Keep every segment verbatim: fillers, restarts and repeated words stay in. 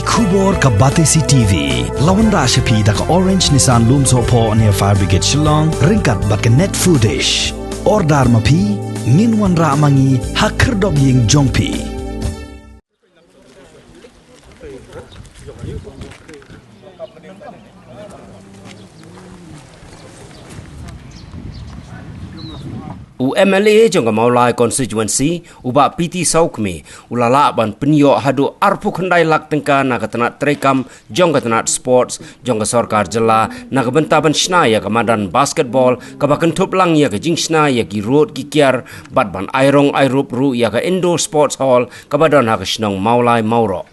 Khubor ka Batesi T V la wanrah sha phi da ka Orange Nissan Lumsohphoh near Fire Brigade Shillong ryngkat bad ka Net Foodish. Order ma phi, ngin wanrah ma ngi ha khyrdop ïing jong phi. U M L A jong ka Mawlai Constituency, u Bah P T Sawkmie, u la lah ban pynïoh haduh arphew khyndai lak tyngka na ka tnat treikam jong ka tnat sports jong ka sorkar jylla na ka bynta ban shna ïa ka madan basketball kaba kynthup lang ïa ka jingshna ïa ki rud ki kiar bad ban ai rong ai rup ruh ïa ka indoor sports hall kaba don ha ka shnong Mawlai Mawroh.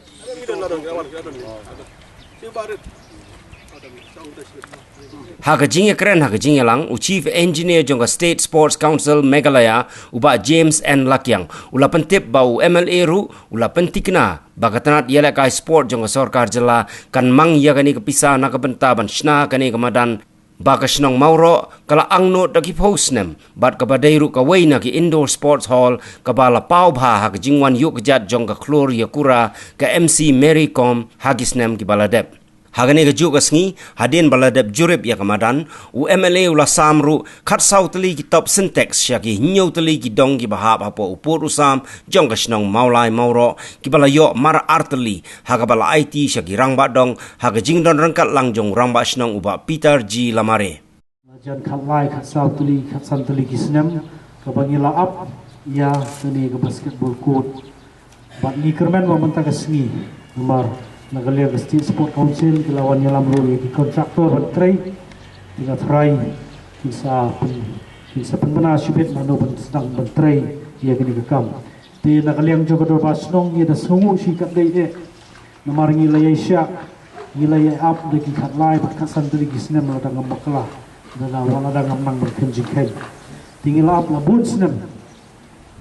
Ha ka jingïakren ha ka jingïalang, u Chief Engineer jong ka State Sports Council Meghalaya, u Bah James N Lakiang, u la pyntip ba u M L A ruh u la pyntikna ba ka tnat ïalehkai sport jong ka sorkar jylla kan mang ïa kane ka pisa na ka bynta ban shna kane ka madan ba ka shnong Mawroh ka la angnud da ki phew snem bad kaba dei ruh kawei na ki indoor sports hall kaba la paw bha ha ka jingwan ïuh kjat jong ka khlur ïakura ka M C Mary Kom ha ki snem kiba la dep. Ha kane kajuh ka sngi, hadien ba la dep jurip ïa ka madan, u M L A u la sam ruh khatsaw tylli ki top Sintex sha ki hynñiew tylli ki dong kiba hap hapoh u pud u sam jong ka shnong Mawlai Mawroh kiba la ïoh mar ar tylli, ha kaba la aiti sha ki rangbah dong ha ka jingdon ryngkat lang jong u rangbah shnong u Bah Peter G Lamare. La jan khatlai, khatsaw tylli, khatsan tylli ki snem kaba ngi la ap ïa kane ka basketball court. Bad ngi kyrmen ba mynta ka sngi, namar na ka liang ka State Sport Council ki la wan ïalam ruh ïa ki contractor ban trei. Te nga tharai kin sa pyn, kin sa pynbna shibit mano ban sdang ban trei ïa kane ka kam. Te na ka liang jong ka dorbar shnong ngi da sngewnguh shi katdei eh. Namar ngi la ïaishah, ngi la ïa ap da ki khatlai bad khatsan tylli ki snem lada ngam bakla, lada, lada ngam nang ban kheiñ jingkheiñ. Te ngi la ap la bun snem.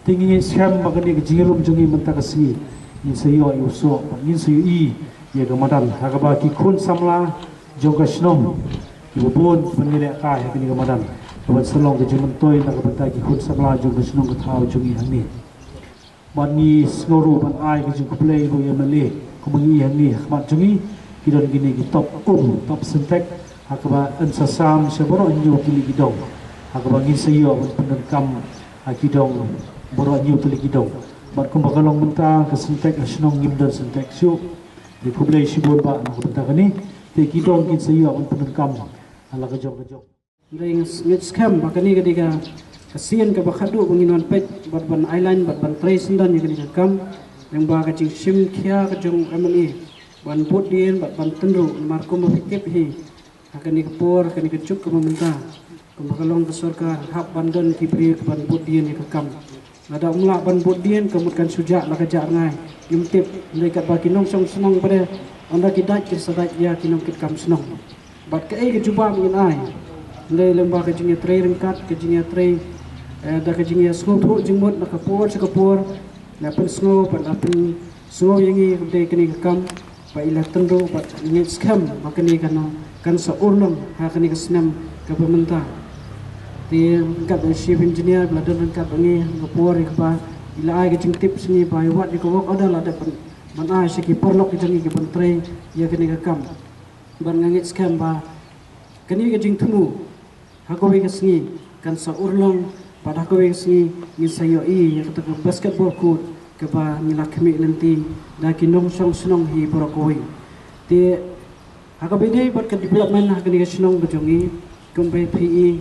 Te ngi ngeit skhem ba kane ka jingïalum jong ngi mynta ka sngi ngin sa ïoh ïa u soh bad ngin sa ïohi ïa ka madan ha kaba ki khun samla jong ka shnong kiba bun ban ïalehkai ha kane ka madan, kaban sa long ka jingmyntoi na ka bynta ki khun samla jong ka shnong ka thaw jong ngi hangne. Bad ngi sngew ruh ban ai ka jingkhublei ruh ïa M L A, kumba ngi ïa ngi ha khmat jong ngi ki don kine ki top um, top Sintex, ha kaba yn sa sam sha baroh hynñiew tylli ki dong, ha kaba ngin sa ïoh ban pyndonkam ha ki dong baroh hynñiew tylli ki dong. Bad kumba ka long mynta ka Sintex ha shnong ngim don Sintex shuh. Te khublei shibun bah na ka bynta kane. Te ki dong kin sa ïoh ban pyndonkam ha la ka jong ka jong. Nga ngeit skhem ba kane ka dei ka sien kaba khadduh ba ngin wan peit bad ban ai laiñ bad ban trei syndon ïa kane ka kam. Lyngba ka jingshim khia ka jong u M L A ban bud dien bad ban tynruh, namar kumba phi tip hi, ha kane ka por, ha kane ka juk kaba mynta, kumba ka long ka sorkar hap ban don ki briew kiban bud dien ïa ka kam. Lada ym lah ban bud dien, ka mut kan shu jah la ka jah rngai. Ngim tip, hynrei katba ki nongshong shnong ba dei, ynda ki dait kin sa dait ïa ki nongkitkam shnong. Bad kaei ka jubab ngin ai? Hynrei lyngba ka jingïatrei ryngkat, ka jingïatrei, eh, da ka jingïasngewthuh jingmut na ka por sha ka por, la pynsngew bad la pynsngew ïa ngi ba dei kane ka kam. Ba i la tynruh bad ngeit skhem ba kane kan, kan sa urlong ha kane ka snem kaba mynta. Te ryngkat bad u Chief Engineer ba la don ryngkat bad ngi ha ka por ïa kaba i la ai ka jingtip sha ngi ba ïa wat ïa ka work order la dep ban, ban ai sha ki paralok ki jong ngi kiban trei ïa kane ka kam. Bad nga ngeit skhem ba kane ka jingthmu ha kawei ka sngi kan sa urlong, bad ha kawei ka sngi ngin sa ïohi ïa kata ka basketball court kaba ngi la khmih lynti da ki nongshong shnong hi baroh kawei. Te ha kaba ïadei bad ka development ha kane ka shnong ka jong ngi, kumba phi i,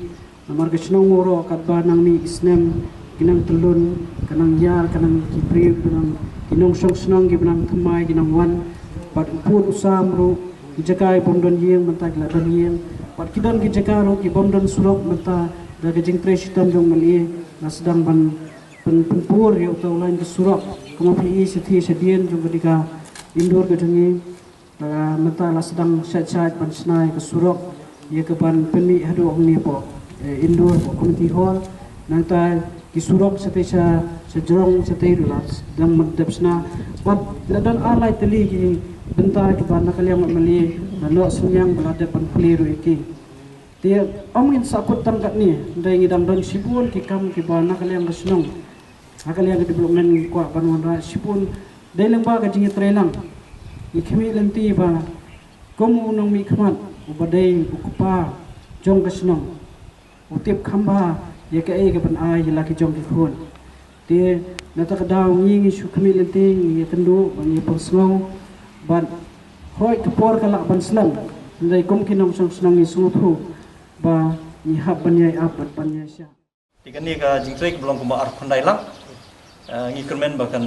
namar ka shnong Mawroh katba nangne i snem, ki nang tyllun, ka nang ïar, ka nang ki briew, ka nang ki nongshong shnong kiba nang thymmai, ki nang wan, bad u pud u sam ruh, ki jaka ki bym don ïing mynta ki la don ïing, bad ki don ki jaka ruh ki bym don surok mynta, da ka jingtrei shitom jong u M L A la sdang ban pyn, pynpur ïa uta u laiñ ka surok. Kumba phi i, shathie shadien jong kane ka indoor ka jong ngi, la, mynta la sdang shait shait ban shna ïa ka surok, ïa kaban pynmih haduh hangne hapoh, eh, indoor, hapoh community hall. Nangta ki surok shatei sha, sha jrong shatei ruh la sdang ban dep shna. Bad la don ar lai tylli ki bynta kiba na ka liang u M L A la noh synñiang ba la dep ban plie ruh ïa ki. Te ym ngin sa kut tang katne, hynrei ngi dang don shibun ki kam kiba na ka liang ka shnong, ha ka liang ka development ngi kwah ban wanrah shibun. Dei lyngba ka jingïatreilang, Ngi khmih lynti ba kum u nongmihkhmat uba dei u kpa jong ka shnong, u tip kham bha ïa kaei kaban ai ïa la ki jong ki khun. Te na kata ka daw ngi, ngi shu khmih lynti, ngi ïakynduh bad ngi pynsngew, bad hooid ka por ka lah ban slem, hynrei kum ki nongshong shnong ngi sngewthuh ba ngi hap ban ïai ap bad ban ïai shah. Te kane ka jingtrei kaba long kumba ar khyndai lak, eh, ngi kyrmen ba kan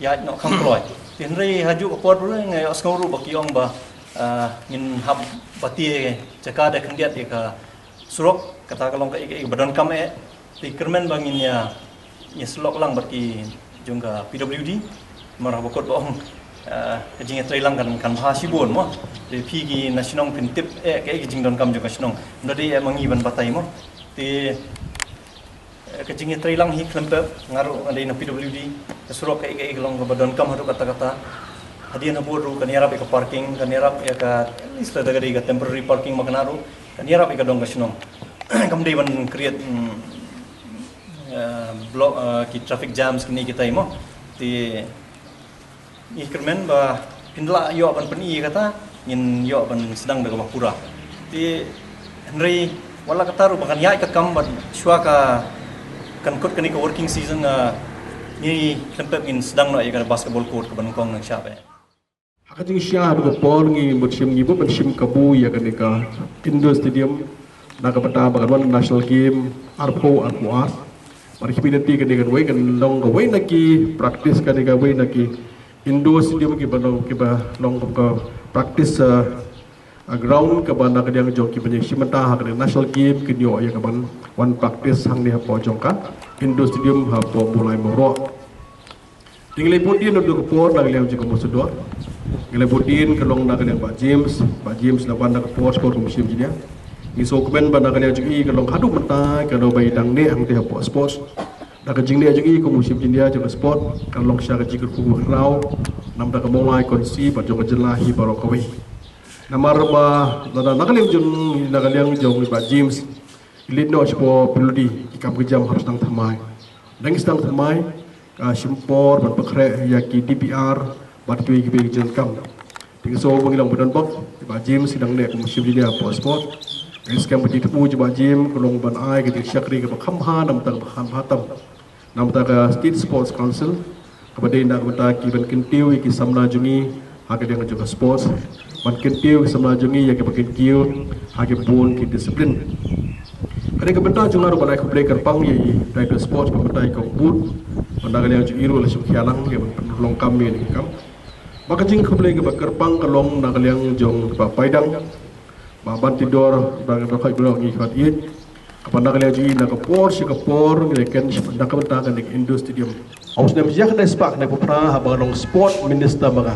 ïaid noh kham kloi. Te hynrei ha juh ka por ruh nga ïohsngew ruh ba ki ong ba, eh, ngin hap batai jaka da khyndiat ïa ka surok, kata ka long kaei kaei ba donkam eh. Te kyrmen ba ngin ïa, ïa sylok lang bad ki jong ka P W D, namar haba kut ba ong, eh, ka jingïatreilang kan, kan bha shibun mo. Te phi ki na shnong phin tip eh kaei ka jingdonkam jong ka shnong. Ym dei eh ma ngi ban batai mo. Te, eh, ka jingïatreilang hi khlem pep, nga ruh nga dei na P W D, ka surok kaei kaei ka long kaba donkam haduh katta katta. Hadien habud ruh kan ïarap ïa ka parking, kan ïarap ïa ka, at least lada ka dei ka temporary parking ma kane ruh, kan ïarap ïa ka dong ka shnong. Kam dei ban create, mm, eh, block, eh, ki traffic jams kine kitai mo. Te ngi kyrmen ba phin lah ïoh ban pyni ïa kata, ngin ïoh ban sdang da kaba pura. Te hynrei wat la katta ruh ba kan ïaid ka kam bad shuwa ka, kan kut kane ka working season, ah, ngi khlem pep ngin sdang noh ïa ka basketball court kaba nyngkong nang shap eh. Ha ka jingshisha haduh ka por ngi mut shim, ngi mut ban shim kabu ïa kane ka indoor stadium na ka bynta ba kan wan national game arphew arphew ar. Bad ki pynlong kane kawei kan long kawei na ki practice, kane kawei na ki indoor stadium kiba long, kiba long ka practice, uh, uh, ground kaba na ka liang jong kiba ïeng shim bynta ha ka national game kin ïoh ïa kaban wan practice hangne hapoh jong ka indoor stadium hapoh Mawlai Mawroh. Te ngi la bud dien naduh ka por na ka liang jong ka Mawsyndur. Ngi la bud dien ka long na ka liang Bah James, Bah James la wan na ka por sport kum chief engineer. Ngi sngewkmen ba na ka liang jong i ka long haduh mynta ka long ba i dang neh hangtei hapoh sports. Da ka jingneh jong i kum u chief engineer jong ka sport, ka long sha ka jingkyrkhu kaba khraw namar ka Mawlai constituency bad jong ka jylla hi baroh kawei. Namar ba lada na ka liang jong, na ka liang jong i Bah James, i leit noh shapoh P W D, ki kam ki jam har sdang thymmai. Dang sdang thymmai, ka shim por ban pynkhreh ïa ki D P R bad kiwei kiwei ki jingdonkam. Te ngi sngew ba ngi long ba don bok, i Bah James i dang neh kum u chief engineer hapoh sport. Ka skhem ba ka jingthmu jong i Bah James ka long ban ai ka jingshakri kaba kham bha namar kata kaba kham bha tam. Namar kata ka State Sports Council kaba dei na ka bynta kiban kyntiew ïa ki samla jong ngi ha ka liang jong ka sports, ban kyntiew ki samla jong ngi ïa kiba kyntiew ha ki bun ki discipline. Ka dei ka bynta jong nga ruh ban ai khublei kyrpang ïa i Director Sports ba mynta i kong bud, bad na ka liang jong i ruh la shim khia lang ïa ban pynlong kam ïa kane ka kam. Bad ka jingkhublei kaba kyrpang ka long na ka liang jong Bah Paidang, Bah Bantidor, ba nga khot ba ngi khot ïeit. Kaba na ka liang jong i na ka por sha ka por ngi la kren na ka bynta kane ka indoor stadium. Ha u snem shi hajar khyndai spah khyndai phew phra haba nga long sport minister ma nga,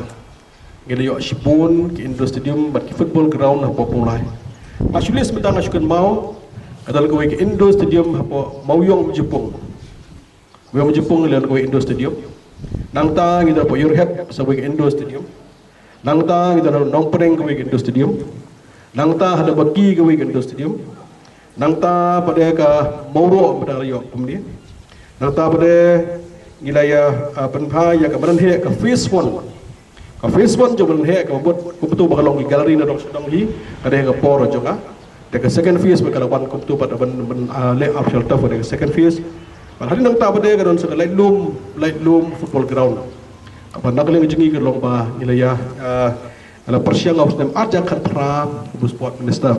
ngi la ïoh shibun ki indoor stadium bad ki football ground hapoh Mawlai. Nga shu list mynta nga shu kynmaw, ka don kawei ka indoor stadium hapoh Mawïong Mawjapung. Mawïong Mawjapung ngi la don kawei indoor stadium. Nangta ngi don hapoh Yorhep sa kawei ka indoor stadium. Nangta ngi don ha Nongpdeng kawei ka indoor stadium. Nangta ha Nongbaki kawei ka indoor stadium. Nangta pat de ka Mawroh mynta la ïoh kumne. Nangta pat de ngi la ïa, ah, pynbha ïa ka Madan Heh ka phase one. Ka phase one jong Madan Heh kaba mut kumto ba ka long ki gallery na dong sha dong hi, ka dei ha ka por jong nga. Te ka second phase ba ka la wan kumto pat ban, ban, ah, leh artificial turf, ka dei ka second phase. Bad hadien nangta pat de ka don sa ka Laitlum, Laitlum football ground. Kaba na ka liang jong ngi ka long ba ngi la ïa, ah, la pyrshang ha u snem ar hajar khatphra kum u sport minister.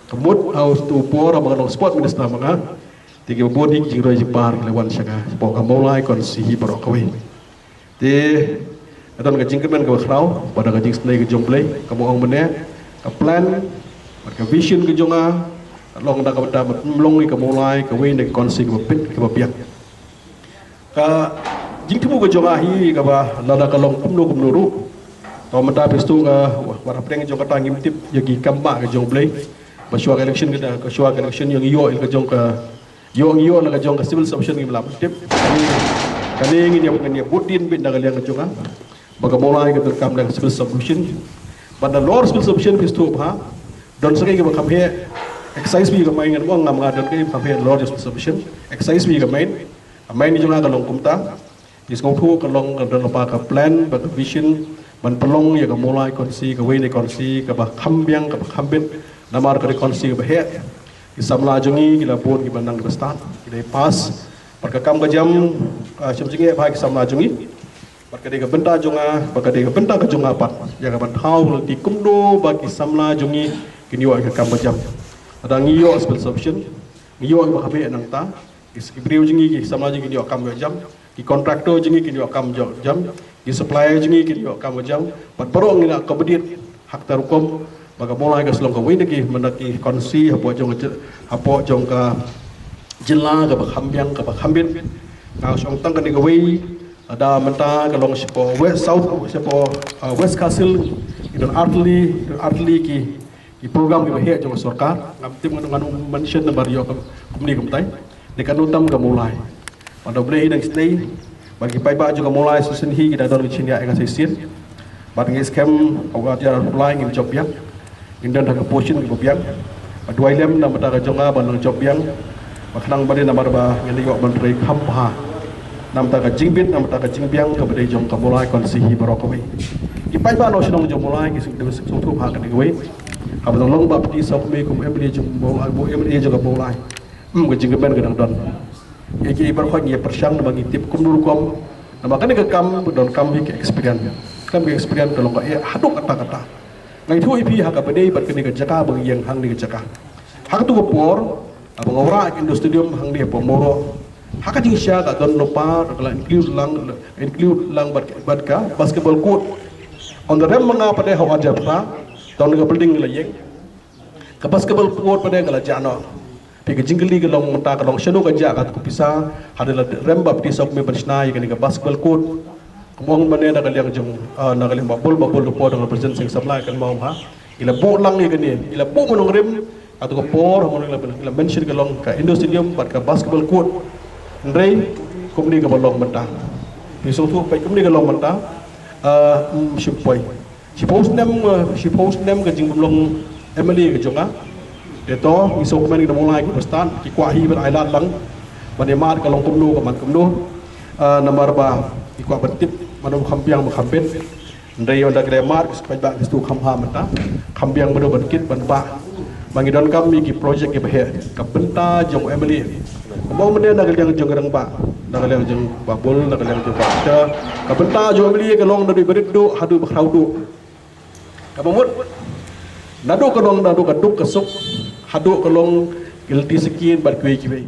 Ka mut ha uto u por haba nga long sport minister ma nga, te kiba bun hi ki jingroi jingpar ki la wan sha nga shapoh ka Mawlai constituency hi baroh kawei. Te ka don ka jingkmen kaba khraw bad ka jingisynei ka jong U Blei, kaba ong mynne ka plan bad ka vision ka jong nga ka long na ka bynta ban pynlong ïa ka Mawlai kawei na ki constituency kaba pit kaba biang. Ka jingthmu ka jong nga hi kaba lada ka long kumno kumno ruh, to mynta phi sngewthuh, wat hapdeng jong kata ngim tip ïa ki kam ba ka jong U Blei. Ba shuwa ka election, kata ka shuwa ka election ïa ngi ïoh ïa ka jong ka, ïoh ngi ïoh la ka jong ka civil submission ngim lah ban tip. Kane ngin ïa, ngin ïa bud dien beit na ka liang ka jong nga ba ka Mawlai ka donkam da ka civil submission. Bad nalor civil submission phi sngewthuh ba don sa kaei kaba kham heh, excise fee ka main, ngan ong ngam, nga don kaei kaba kham heh nalor jong civil submission, excise fee ka main. Ka main jong nga ka long kumta. Phi sngewthuh ka long ka don lypa ka plan bad ka vision ban pynlong ïa ka Mawlai constituency kawei na ki constituency kaba kham biang kaba kham bit namar ka dei constituency kaba heh. Ki samla jong ngi ki la bun kiba nang kiba stad, ki la pass. Bad ka kam ka jam, ah, shim jingeh bha ki samla jong ngi. Bad ka dei ka bynta jong nga, bad ka dei ka bynta ka jong nga pat, ïa ka ban thaw lynti kumno ba ki samla jong ngi kin ïoh ïa ka kam ka jam. Lada ngi ïoh civil submission, ngi ïoh ïa ka ba kham heh nangta, ki briew jong ngi, ki samla jong ngi kin ïoh kam ïoh jam, ki contractor jong ngi kin ïoh kam ïoh jam, ki supplier jong ngi kin ïoh kam ïoh jam. Bad baroh ngi la accommodate ha kata ka rukom ba ka Mawlai kan sa long kawei na ki, mynta ki constituency hapoh jong ka, hapoh jong ka jylla kaba kham biang kaba kham bit. Nga ong tang kane kawei, lada mynta ka long shapoh West, South, shapoh, ah, West Khasi Hills, ngi don ar tylli, ar tylli ki, ki program kiba heh jong ka sorkar. Ngam tip, ngan, ngan ym mention namar ïoh ka kumne kumtai. Dei katno tam ka Mawlai. Bad U Blei u dang sngewthuh ba ki paidbah jong ka Mawlai sa shisien hi ki dang don ka jingïaid ïa nga sa shisien. Bad ngi skhem ba ha ka jingïaid U Blei ngin jop biang, ngin don ha ka position kaba biang. Bad duwai lem na ka bynta ka jong nga ban long jop biang, ba khnang ba dei namar ba ngin ïoh ban trei kham bha na ka bynta ka jingbit, na ka bynta ka jingbiang kaba dei jong ka Mawlai constituency baroh kawei. Ki paidbah nongshong shnong jong Mawlai ki sngewthuh, sngewthuh bha kane kawei. Haba dang long Bah Pynthei Sawkmie kum M L A jong Mawlai, kum M L A jong ka Mawlai, hmm, ka jingkmen ka dang don. Ïa ki baroh ngi ïa pyrshang namar ngi tip kumno rukom, namar kane ka kam ka donkam hi ka experience. Kam ka experience ka long ka, eh, haduh katta katta. Nga ïathuh ïa phi ha kaba dei bad kane ka jaka ba ngi ïeng hangne ka jaka. Ha katto ka por, haba nga wanrah ka indoor stadium hangne ha Mawroh, ha ka jingshisha ka don lypa, ka la include lang, include lang bad, bad ka basketball court. Hynrei rem ma nga pat de ha u ar hajar phra, don ka building la ïeng. Ka basketball court pat de ka la jah noh. Phi, ka jingkylli ka long mynta ka long shano ka jah kata ka pisa, hadien la rem Bah Pynthei Sawkmie ban shna ïa kane ka basketball court. Kumno mynne na ka liang jong, ah, na ka liang Bah Bul, Bah Bul ka por dang represent seng samla kan mau ha. Ngi la buh lang ïa kane, ngi la buh mynta rim, kata ka por, ha mynta la, la mention ka long ka indoor stadium bad ka basketball court. Hynrei kumne kaba long mynta. Phi sngewthuh pat kumne ka long mynta. Ah, mm, shim poi. Shiphew snem, eh, shiphew snem ka jingbym long M L A ka jong nga. Te to, ngi sngewkmen ki na Mawlai kiba stad, ki kwah hi ban ailad lang. Ban ïa mad ka long kumno, ka mad kumno. Ah, namar ba ki kwah ban tip, mano ba kham biang, ba kham bit. Hynrei ynda ki la mad, ki sngewbha ba ki sngewthuh kham bha mynta. Kham biang mano ban kit, ban bah. Ba ngi donkam ïa ki project kiba heh, ka bynta jong u M L A. Kumba mynne na ka liang jong u Rangbah, na ka liang jong u Bah Bul, na ka liang jong u Bah Peter. Ka bynta jong u M L A ka long naduh ba rit duh haduh ba khraw duh. Kaba mut, naduh ka long, naduh ka duk ka suk haduh ka long ka lynti sakieng bad kiwei kiwei.